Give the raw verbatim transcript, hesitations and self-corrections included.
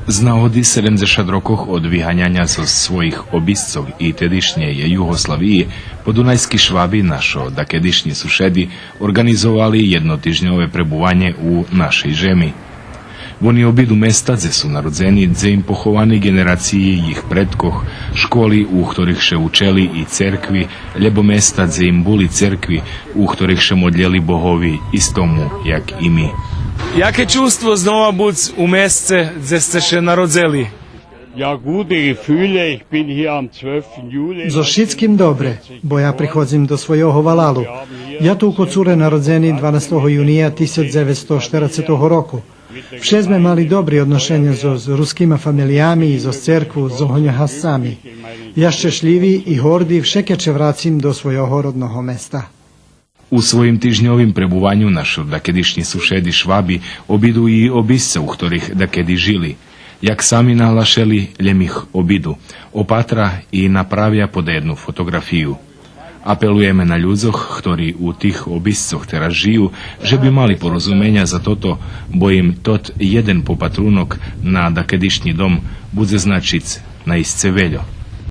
З нагоди седемдзешат рокох од виганяня зоз своїх обисцох и тедишнєй Югославиї, подунайски Шваби, нашо дакедишнї сушеди, орґанизовали єднотижньове пребуванє у нашей жеми. Вони обиду места дзе су народзени, дзе им поховани ґенерациї їх предкох, школи у хторих ше учели и церкви, лєбо места дзе им були церкви, у хторих ше модлєли богови истому як и ми. Яке чувство знова буц у месце дзе сце ше народзели? Ja, gute Gefühle, ich bin hier am zwölften Juli. Зоз шицким добре, бо я приходзим до свойого валалу. Я ту у Коцуре народзени дванастого юния тисяч дзевецсто штерацетого року. Вше зме мали добри одношеня зоз, зоз рускима фамелиями и зоз церкву, зоз огньогасцами. Я щешлїви и горди вше кед ше врацим до свойого родного места. У своїм тижньовим пребуваню нашо дакедишнї сушеди Шваби обиду и обисца у хторих дакеди жили. Як сами наглашели, лєм их обиду, опатра и направя подєдну фотоґрафию. Апелуєме на людзох хтори у тих обисцох тераз жию, же би мали порозуменя за тото, бо им тот єден попатрунок на дакедишнї дом будзе значиц наисце вельо.